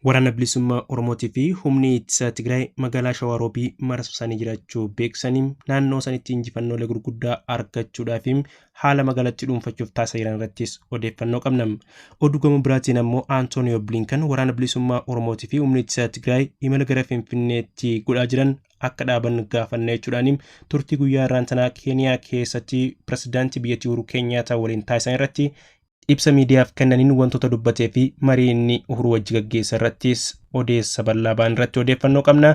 Waraana Bilisummaa Oromootii fi humni ittisa Tigraay magaalaa Shawaroobii marsanii jiraachuu beeksisanii naannoo sanitti injifannoolee gurguddaa argachuudhaaf haala magaalattii dhuunfachuuf taasisaa jiran irrattis odeeffannoo qabna. Oduu gama biraatiin ammoo Antooniyoo Bilinkan waraana bilisummaa Oromootii fi humni ittisa Tigraay imala gara Finfinneetti godhaa jiran akka dhaaban gaafanne jechuudhaan turtii guyyaa irraan tanaa Keeniyaa keessatti pirezidaantii biyyattii Uhuru Keenyaataa waliin taasisan irratti ibsa miidiyaaf kennaniin wantoota dubbatee fi marii inni Uhuru wajji gaggeessa irrattis odeessa bal'aa ba'an irratti odeeffannoo qabna.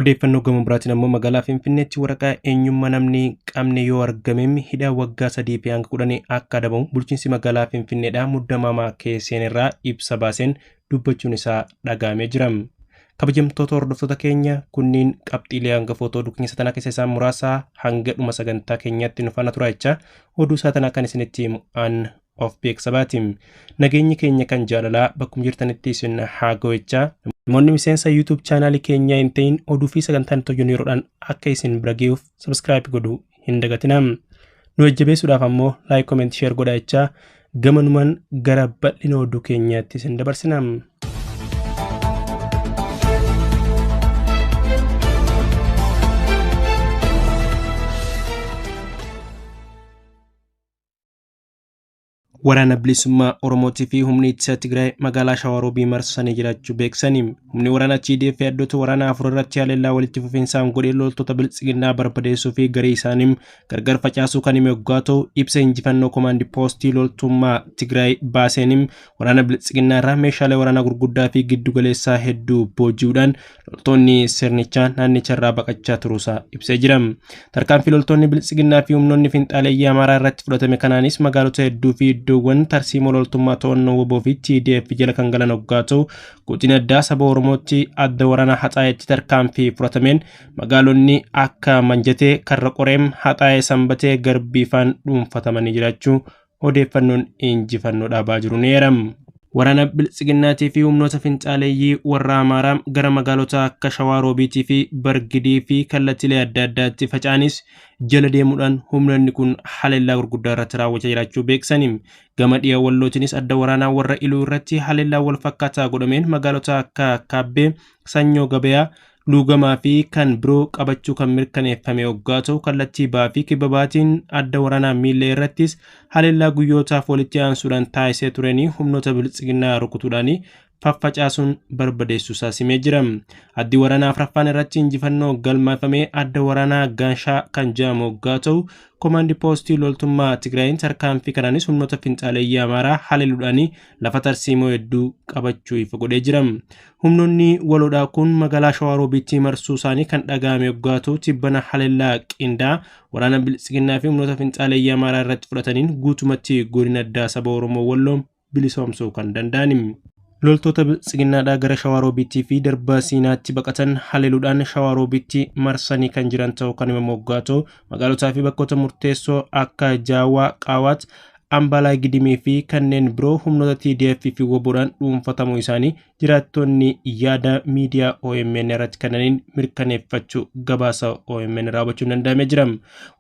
Odeeffannoo gama biraatiin ammoo magaalaa Finfinneetti waraqaa eenyummaa namni qabne yoo argame hidhaa waggaa 3 fi hanga 10 akka adabamu bulchiinsi magaalaa Finfinneedhaa muddamamaa keesseen irraa ibsa baaseen dubbachuun isaa dhagahamee jira. Kabajamtoota hordoftoota keenya kunniin qabxiilee hangafoota oduu keenya tanaa keessa isaan muraasa hanga dhuma sagantaa keenyaatti nu faana tura jecha oduu isaa tanaa kan isinitti himu an of beeksabaati. Nageenyi keenya kan jaalalaa bakkuma jirtanitti isin haa ga'u jecha namoonni miseensa YouTube chaanaalii keenyaa hin ta'in oduu fi sagantaan nuti hojjennu yeroodhaan akka isin bira ga'uuf subscribe godhuu hin dagatinaa. Nu jajjabeessuudhaaf ammoo like, comment, share godhaa jecha gamanumaan gara bal'ina oduu keenyaatti isin dabarsina. Waraana Bilisummaa Oromootii fi humni ittisa Tigraay magaalaa Shawaroobii marsanii jiraachuu beeksisanii. Humni waraanaa TDF yaaddoota waraanaa afur irratti haleellaa walitti fufinsaan godhee loltoota biltsiginnaa barbadeessuu fi garee isaanii gargar facaasuu kan hime yoggaa ta'u ibsa injifannoo komaandi poostii loltummaa Tigraay baaseenim waraana biltsiginnaa irraa meeshaalee waraanaa gurguddaa fi giddu galeessaa hedduu booji'uudhaan loltoonni sirnichaa naannicha irraa baqachaa turuusaa ibsee jira. Tarkaanfii loltoonni biltsiginnaa fi humnoonni finxaaleeyyii Amaaraa irratti fudhatame kanaanis magaalota hedduu fi iddoowwan tarsiimoo loltummaa to'annoo WBO fi TDF jala kan galan hoggaa ta'u godina addaa saba Oromootti adda waraanaa Haxaayetti tarkaanfii fudhatameen magaalonni akka Manjatee, Karra Qoreem, Haxaayee, Sanbatee, Garbiifaan dhuunfatamanii jiraachuu odeeffannoon injifannoo dhaabaa jiru ni eerama. Waraana Biltsiginnaatii fi humnoota finxaaleeyyii warra Amaaraa gara magaalota akka Shawaa Roobiitii fi Bargidii fi kallattiilee adda addaatti faca'anis jala deemuudhaan humnoonni kun haleellaa gurguddaa irratti raawwachaa jiraachuu beeksisani. Gama dhiha Wallootiinis adda waraanaa warra Iluu irratti haleellaa wal fakkaataa godhameen magaalota akka Kaabbee, Sanyoo Gabayaa, Luugamaa fi kan biroo qabachuu kan mirkaneeffame oggaa ta'u kallattii bahaa fi kibba bahaatiin adda waraanaa Miillee irrattis haleellaa guyyootaaf walitti aansuudhaan taasisee tureen humnoota biltsiginnaa rukutuudhaan faffacaasuun barbadeessuusaa simee jira. Addi waraanaa afraffaan irratti injifannoo galmaafame adda waraanaa Gaanshaa kan jedhamu oggaa ta'u komaandi poostii loltummaa Tigraayin tarkaanfii kanaanis humnoota finxaaleeyyii Amaaraa haleeluudhaan lafa tarsiimoo hedduu qabachuu ifa godhee jira. Humnoonni waloodhaa kun magaalaa Shawaroobiitti marsuu isaanii kan dhaga'ame yoggaa ta'u tibbana haleellaa qindaa waraana biltsiginnaa fi humnoota finxaaleeyyii Amaaraa irratti fudhataniin guutumatti godina addaa saba Oromoo Walloo bilisoomsuu kan danda'ani. Loltoota biltsiginnaadhaa gara Shawaroobiitti fi Darba Siinaatti baqatan haleeluudhaan Shawaroobiitti marsanii kan jiran ta'uu kan himamu yoggaa ta'u magaalotaa fi bakkoota murteessoo akka Jaawaa, Qaawaat, Ambaalaay Gidimii fi kanneen biroo humnoota TDF fi WBOdhaan dhuunfatamuu isaanii jiraattonni yaada miidiyaa OMN irratti kennaniin mirkaneeffachuu gabaasa OMN irraa hubachuun danda'amee jira.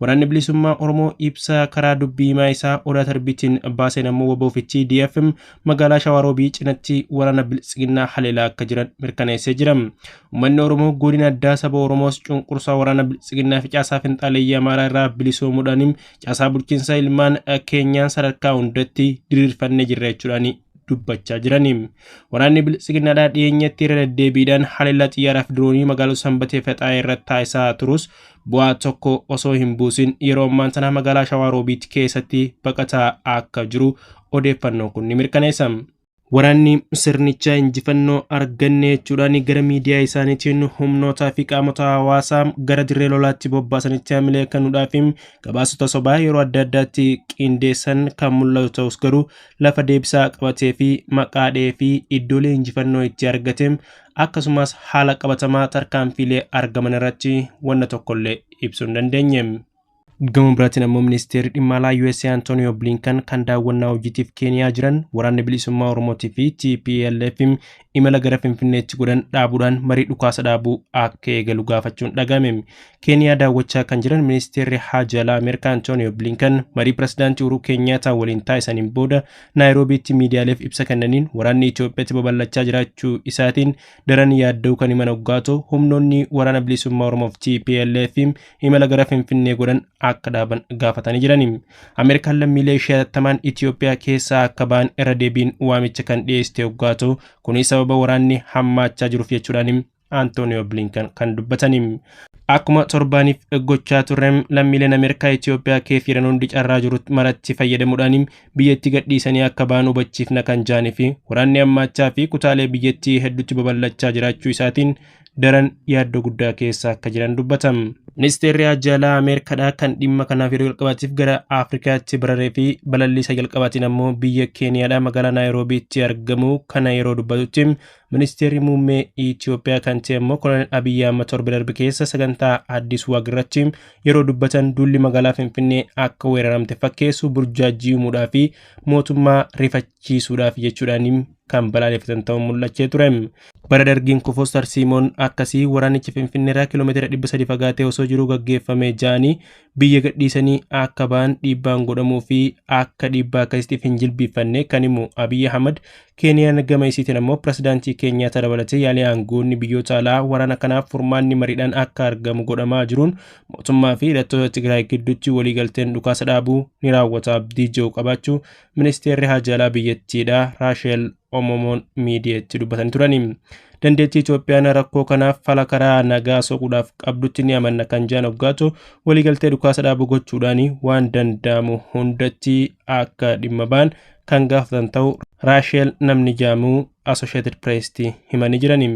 Waraanni Bilisummaa Oromoo ibsa karaa dubbii himaa isaa Odaa Tarbiitiin baaseen ammoo WBO fi TDF magaalaa Shawaroobii cinatti waraana Biltsiginnaa haleelaa akka jiran mirkaneessee jira. Uummanni Oromoo godina addaa saba Oromoos cunqursaa waraana Biltsiginnaa fi caasaa finxaaleeyyii Amaaraa irraa bilisoomuudhaan caasaa bulchiinsa ilmaan keenyaan sadarkaa hundatti diriirfannee jirra jechuudhaan dubbachaa jirani. Waraanni Biltsiginnaadhaa dhiyeenyatti irra deddeebiidhaan haleellaa xiyyaaraa fi diroonii magaalota Sanbatee Faxaayee irratti taasisaa turus bu'aa tokko osoo hin buusin yeroo ammaan tana magaalaa Shawaa Roobiit keessatti baqataa akka jiru odeeffannoon kun ni mirkaneessa. Waraanni sirnichaa injifannoo arganne jechuudhaan gara miidiyaa isaaniitiin humnootaa fi qaamota hawaasaa gara dirree lolaatti bobbaasanitti hamilee kennuudhaaf gabaasota sobaa yeroo adda addaatti qindeessan kan mul'atu ta'us garuu lafa deebisaa qabatee fi maqaa dhahee fi iddoolee injifannoo itti argate akkasumas haala qabatamaa tarkaanfiilee argaman irratti wanna tokkollee ibsuu hin dandeenye. Gama biraatiin ammoo ministeerri dhimma alaa USA Antonio Blinken kan daawwannaa hojiitiif Keeniyaa jiran waraanni bilisummaa Oromootii fi TPLF imala gara Finfinneetti godhan dhaabuudhaan marii dhukaasa dhaabuu akka eegalu gaafachuun dhagame. Keeniyaa daawwachaa kan jiran ministeerri haajaa alaa Ameerikaa Antooniyoo Bilinkan marii pirezidaantii Uhuruu Keenyaataa waliin taasisaniin booda Naayiroobiitti miidiyaaleef ibsa kennaniin waraanni Itoophiyaatti babal'achaa jiraachuu isaatiin daran yaadda'uu kan himan hoggaatoo humnoonni waraana bilisummaa Oromoof TPLF imala gara Finfinnee godhan akka dhaaban gaafatanii jiran. Ameerikaan lammiilee ishee hatattamaan Itoophiyaa keessaa akka ba'an irra deebiin waamicha kan dhiyeessite hoggaatoo kunis sababa waraanni hammaachaa jiruuf jechuudhaan Antooniyoo Bilinkan kan dubbatani. Akkuma torbaaniif gochaa turrem lammiileen Ameerikaa Itoophiyaa keessa jiran hundi carraa jiru maratti fayyadamuudhaan biyyattii gadhiisanii akka ba'an hubachiifna kan jedhanii fi waraanni hammaachaa fi kutaalee biyyattii hedduutti babal'achaa jiraachuu isaatiin daran yaaddoo guddaa keessa akka jiran dubbatam. Ministeerri haajaa alaa Ameerikaadhaa kan dhimma kanaaf yeroo jalqabaatiif gara Afrikaatti bararee fi balalliisa jalqabaatiin ammoo biyya Keeniyaadhaa magaalaa Naayiroobiitti argamu kana yeroo dubbatutti ministeerri muummee Itoophiyaa kan ta'e ammoo Koloneel Abiyyi Ahmad torba darbe keessa sagantaa Addis Waag irratti yeroo dubbatan duulli magaalaa Finfinnee akka weeraramte fakkeessu burjaajii uumuudhaa fi mootummaa rifachiisuudhaaf jechuudhaan kan balaaleffatan ta'uun mul'achee ture. Bara dargiin kufuus tarsiimoon akkasii waraanichi Finfinneerraa kiiloomeetira 300 fagaatee osoo jiruu gaggeeffame ja'anii biyya gadhiisanii akka ba'an dhiibbaan godhamuu fi akka dhiibbaa akkasiitiif hin jilbiiffanne kan himu Abiyyi Ahmad Keeniyaan gama isiitiin ammoo pirezidaantii Keenyaata dabalatee yaalii aangoonni biyyoota alaa waraana kanaaf furmaanni mariidhaan akka argamu godhamaa jiruun mootummaa fi hidhattoota Tigraay gidduutti waliigalteen dhukaasa dhaabuu ni raawwata abdii jiru qabaachuu ministeerri haajaa alaa biyyattiidhaa Raasheel Omomoon miidiyaatti dubbatanii turani. Dandeettii Itoophiyaan rakkoo kanaaf fala karaa nagaa soquudhaaf qabdutti ni amanna kan jedhan hoggaatu waliigaltee dhukaasa dhaabuu gochuudhaan waan danda'amu hundatti akka dhimma ba'an kan gaafatan ta'u Raasheel namni jaamuu Associated Press'tti himanii jirani.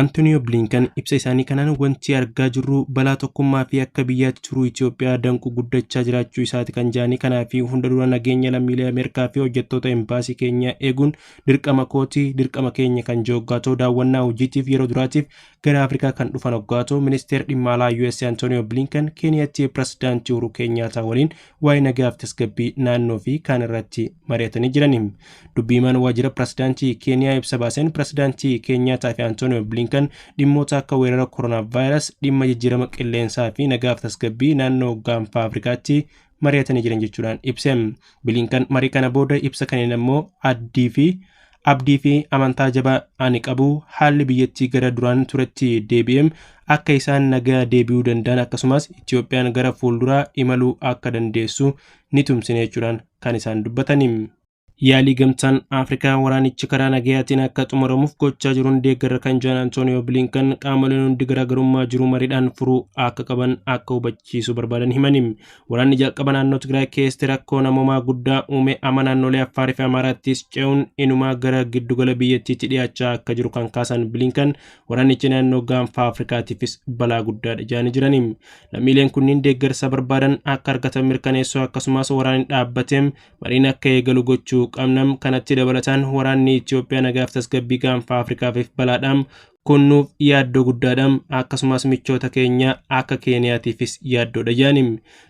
Antooniyoo Bilinkan ibsa isaanii kanaan wanti argaa jirru balaa tokkummaa fi akka biyyaatti turuu Itoophiyaa danqu guddachaa jiraachuu isaati kan jedhanii kanaa fi hunda dura nageenya lammiilee Ameerikaa fi hojjettoota embaasii keenyaa eeguun dirqama kooti dirqama keenya kan jedhu hoggaatoo daawwannaa hojiitiif yeroo duraatiif gara Afrikaa kan dhufan hoggaatoo ministeerri dhimma alaa US Antooniyoo Bilinkan Keeniyaatti pirezidaantii Uhuruu Keenyaataa waliin waa'ee nagaaf tasgabbii naannoo fi kaan irratti mari'atanii jirani. Dubbiimaan waajjira pirezidaantii Keeniyaa ibsa baaseen pirezidaantii Keenyaataa fi Antooniyoo Bilinkan dhimmoota akka weerara koronaa vaayirasi dhimma jijjiirama qilleensaa fi nagaaf tasgabbii naannoo gaanfa Afrikaatti mari'atanii jiran jechuudhaan ibse. Bilinkan marii kana booda ibsa kanneen ammoo addii fi abdii fi amantaa jabaa ani qabu haalli biyyattii gara duraan turetti deebi'em akka isaan nagaa deebi'uu danda'an akkasumas Itoophiyaan gara fuulduraa imaluu akka dandeessu ni tumsine jechuudhaan kan isaan dubbatani. Yaalii gamtaan Afrikaa waraanichi karaa nagayaatiin akka xumuramuuf gochaa jiruun deeggarra kan jedhan Antooniyoo Bilinkan qaamoleen hundi garaagarummaa jiru mariidhaan furuu akka qaban akka hubachiisuu barbaadan himani. Waraanni jalqaba naannoo Tigraay keessatti rakkoo namoomaa guddaa uume amma naannolee Affaarii fi Amaaraattis ce'uun inumaa gara giddugala biyyattiitti dhiyaachaa akka jiru kan kaasan Bilinkan waraanichi naannoo gaanfa Afrikaatiifis balaa guddaadha jedhanii jirani. Lammiileen kunniin deeggarsa barbaadan akka argatan mirkaneessuu akkasumas waraanni dhaabbateem mariin akka eegalu gochuu qabnam. Kanatti dabalataan waraanni Itoophiyaa nagaaf tasgabbii gaanfa Afrikaatiif balaadhaam kunnuuf yaaddoo guddaadhaam akkasumas michoota keenya akka Keeniyaatiifis yaaddoodha jedhani.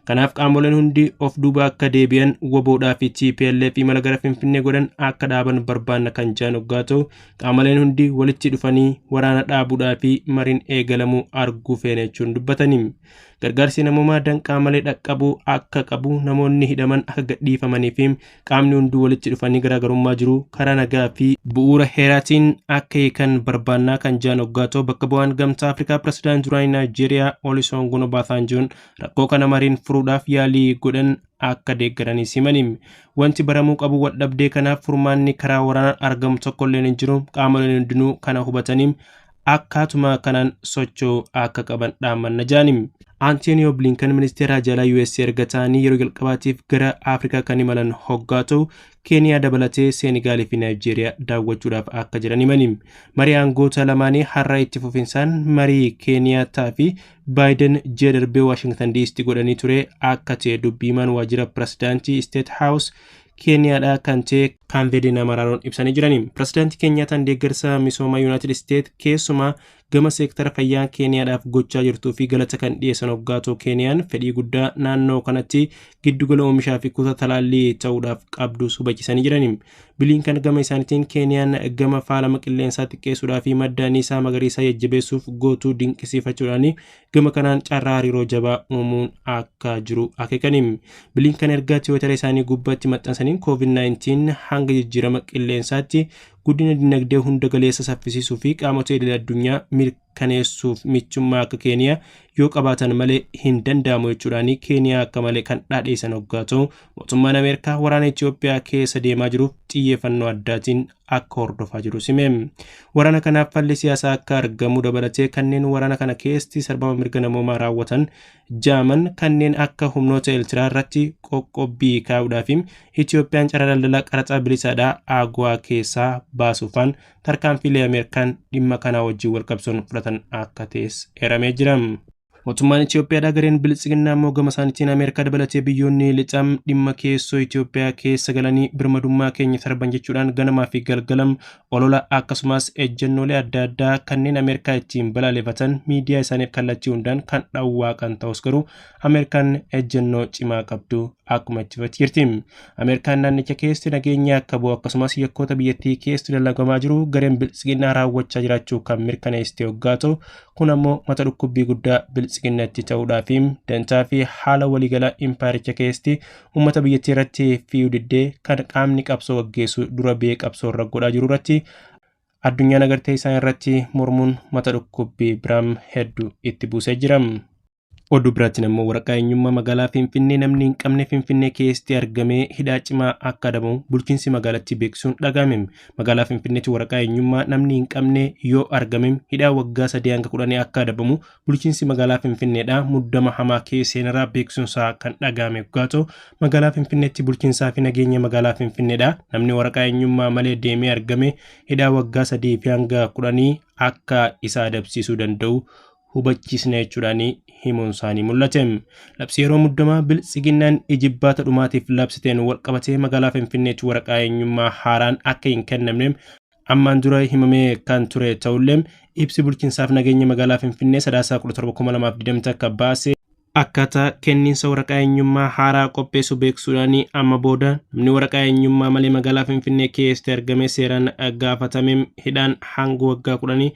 Kanaaf qaamoleen hundi of duuba akka deebi'an WBOdhaa fi TPLF imala gara Finfinnee godhan akka dhaaban barbaanna kan jedhan hoggaa ta'u qaamoleen hundi walitti dhufanii waraana dhaabuudhaa fi mariin eegalamuu arguu feene jechuun dubbatani. Gargaarsi namoomaa danqaa malee dhaqqabuu akka qabu namoonni hidhaman akka gadhiifamanii fi qaamni hunduu walitti dhufanii garaagarummaa jiru karaa nagaa fi bu'uura heeraatiin akka hiikan barbaannaa kan jedhan hoggaa ta'u bakka bu'aan gamtaa Afrikaa pirezidaantii duraanii Naayijeeriyaa Olusegun Obasanjoon rakkoo kana mariin furuudhaaf yaalii godhan akka deeggaraniis himani. Wanti baramuu qabu waldhabdee kanaaf furmaanni karaa waraanaan argamu tokkolleen hin jiru qaamoleen hundinuu kana hubatanii akkaatuma kanaan socho'uu akka qaban dhaammanna jedhani. Antooniyoo Bilinkan ministeera haajaa alaa US erga ta'anii yeroo jalqabaatiif gara Afrikaa kan imalan hoggaa ta'u Keeniyaa dabalatee Seenegaalii fi Naayijeeriyaa daawwachuudhaaf akka jiran himani. Marii aangoota lamaanii har'a itti fufinsaan marii Keeniyaataa fi Baayiden ji'a darbee Waashingtan DC'tti godhanii ture akka ta'e dubbiimaan waajjira pirezidaantii State House Keeniyaadhaa kan ta'e Kaanveedeen Amaraaroon ibsanii jirani. Pirezidaantii Keenyaataan deeggarsa misooma Yuunaayitid Isteet keessumaa gama seektara fayyaa Keeniyaadhaaf gochaa jirtuu fi galata kan dhiyeessan hoggaatoo Keeniyaan fedhii guddaa naannoo kanatti giddugala oomishaa fi kutaa talaallii ta'uudhaaf qabdus hubachiisanii jirani. Biliinkan gama isaaniitiin Keeniyaan gama faalama qilleensaa xiqqeessuudhaa fi madda anniisaa magariisaa jajjabeessuuf gootuu dinqisiifachuudhaan gama kanaan carraa hariiroo jabaa uumuun akka jiru akeekani. Biliinkan ergaa tiwiitara isaanii gubbaatti maxxansaniin COVID-19 hanga jijjiirama qilleensaatti guddina dinagdee hunda galeessa saffisiisuu fi qaamota idil addunyaa mirkaneessuuf michummaa akka Keeniyaa yoo qabaatan malee hin danda'amu jechuudhaan Keeniyaa akka malee kan dhaadheessan hoggaa ta'u, mootummaan Ameerikaa waraana Itoophiyaa keessa deemaa jiruuf xiyyeeffannoo addaatiin akka hordofaa jiru sime. Waraana kanaaf falli siyaasaa akka argamu dabalatee kanneen waraana kana keessatti sarbama mirga namoomaa raawwatan jaaman kanneen akka humnoota Eertiraa irratti qoqqobbii kaa'uudhaaf Itoophiyaan carraa daldalaa qaraxaa bilisaadhaa AGOA keessaa baasuufaan tarkaanfiilee Ameerikaan dhimma kanaa wajjin wal qabsoon fudhatan akka ta'es eeramee jira. Mootummaan Itoophiyaadhaa gareen biltsiginnaa immoo gama isaaniitiin Ameerikaa dabalatee biyyoonni lixam dhimma keessoo Itoophiyaa keessa galanii birmadummaa keenya sarban jechuudhaan ganamaa fi galgalam olola akkasumas ejjennoolee adda addaa kanneen Ameerikaa ittiin balaaleffatan miidiyaa isaaniif kallattii hundaan kan dhawwaaqan ta'us garuu Ameerikaan ejjennoo cimaa qabdu akkuma itti fufte jirti. Ameerikaan naannicha keessatti nageenya akka bu'u akkasumas yakkoota biyyattii keessatti dalagamaa jiru gareen biltsiginnaa raawwachaa jiraachuu kan mirkaneessite hoggaa ta'u, kun ammoo mata dhukkubbii guddaa biltsiginnatti ta'uudhaa fi dantaa fi haala waliigalaa impaayericha keessatti uummata biyyattii irratti fi'uu diddee kan qaamni qabsoo gaggeessu dura bee qabsoo irra godhaa jiru irratti addunyaan agartee isaan irratti mormuun mata dhukkubbii biraam hedduu itti buusee jira. Oduu biraatiin ammoo waraqaa eenyummaa magaalaa Finfinnee namni hin qabne Finfinnee keessatti argamee hidhaa cimaa akka adabamu bulchiinsi magaalattii beeksisuun dhagahame. Magaalaa Finfinneetti waraqaa eenyummaa namni hin qabne yoo argame hidhaa waggaa 3 hanga 10 akka adabamu bulchiinsi magaalaa Finfinneedhaa muddama hamaa keessa seenarraa beeksisuunsaa kan dhagahame yoggaa ta'u, magaalaa Finfinneetti bulchiinsaa fi nageenya magaalaa Finfinneedhaa namni waraqaa eenyummaa malee deemee argame hidhaa waggaa 3 fi hanga 10 akka isa adabsiisuu danda'u hubachiisna jechuudhaan himuun isaanii mul'ate. Labsii yeroo muddamaa biltsiginnaan ijibbaata dhumaatiif labsiteen wal qabatee magaalaa Finfinneetti waraqaa eenyummaa haaraan akka hin kennamne ammaan dura himamee kan ture ta'ullee, ibsi bulchiinsaaf nageenya magaalaa Finfinnee Sadaasaa 17,2020 akka baase akkaataa kenniinsa waraqaa eenyummaa haaraa qopheessu beeksisuudhaan amma booda namni waraqaa eenyummaa malee magaalaa Finfinnee keessatti argame seeraan gaafatame hidhaan hanga waggaa 10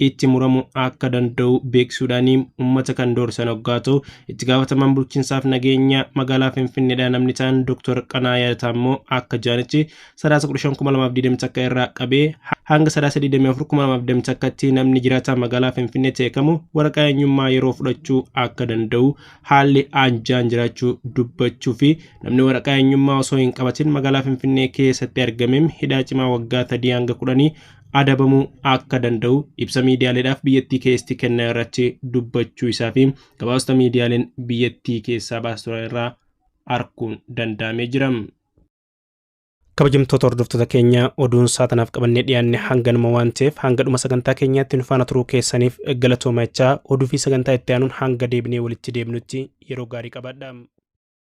itti muramu akka danda'u beeksisuudhaan uummata kan doorsan hoggaa ta'u, itti gaafatamaan bulchiinsaaf nageenya magaalaa Finfinneedhaa namni ta'an Dr. Qanaa Yaadataa immoo akka jaanichi Sadaasa 15,2020 akka irraa qabee hanga Sadaasa 24,2020 akkatti namni jiraataa magaalaa Finfinnee ta'e kamuu waraqaa eenyummaa yeroo fudhachuu akka danda'u haalli aanjaan jiraachuu dubbachuu fi namni waraqaa eenyummaa osoo hin qabatin magaalaa Finfinnee keessatti argame hidhaa cimaa waggaa 3 hanga 10 adabamuu akka danda'u ibsa miidiyaaleedhaaf biyyattii keessatti kennan irratti dubbachuu isaa fi gabaasota miidiyaaleen biyyattii keessaa baasu irraa arguun danda'amee jira. Kabajamtoota hordoftoota keenya, oduun saatanaaf qabannee dhiyaanne hanganuma waan ta'eef hanga dhuma sagantaa keenyaatti nu faana turuu keessaniif galatoomachaa, oduu fi sagantaa itti aanuun hanga deebinee walitti deebinutti yeroo gaarii qabaadha.